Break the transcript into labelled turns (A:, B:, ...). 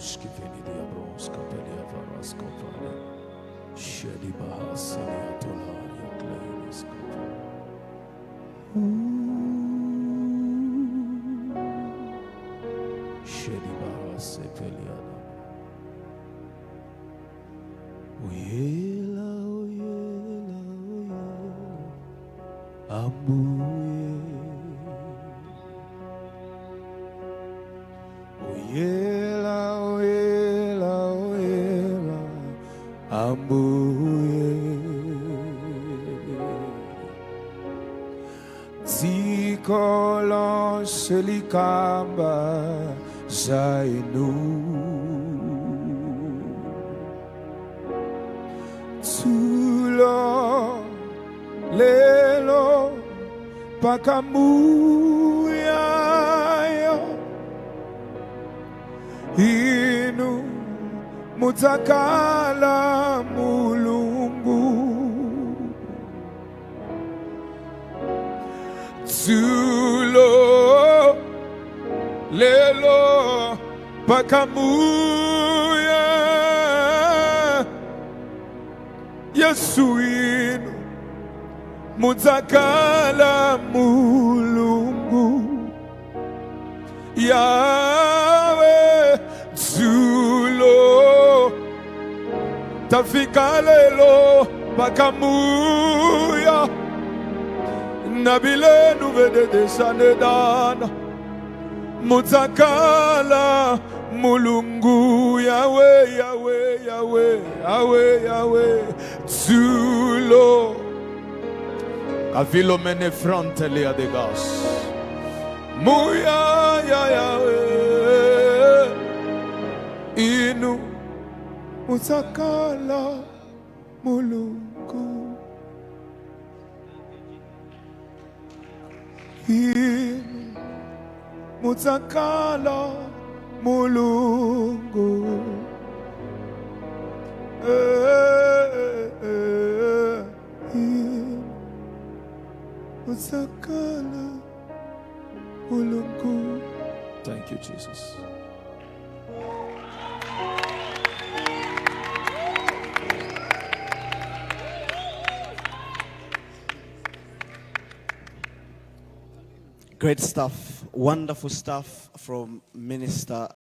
A: Ruski veni diabronska pelia varasko vale. Shedi bahaselia tolaria kleinis kova. Shedi bahase pelia dama. Oyela, oyela, oyela, ambuye. Oyela, oyela, oyela, ambuye. Dziko lonse likamba za inu. Dzulo lelo mpaka muyaya inu mudzakhala mulungu dzulo lelo mpaka muyaya yesu inu mudzakhala mulungu yawe dzulo tafika lelo mpaka muyaya nabilenu vededesanedana mudzakhala mulungu yawe yawe yawe yawe yawe dzulo kavilo mene frontelia de gas muyaya yawe inu mudzakhala mulungu inu mudzakhala mulungu Eh, eh, inu mudzakhala mulungu Thank you, Jesus.
B: Great stuff, wonderful stuff from Minister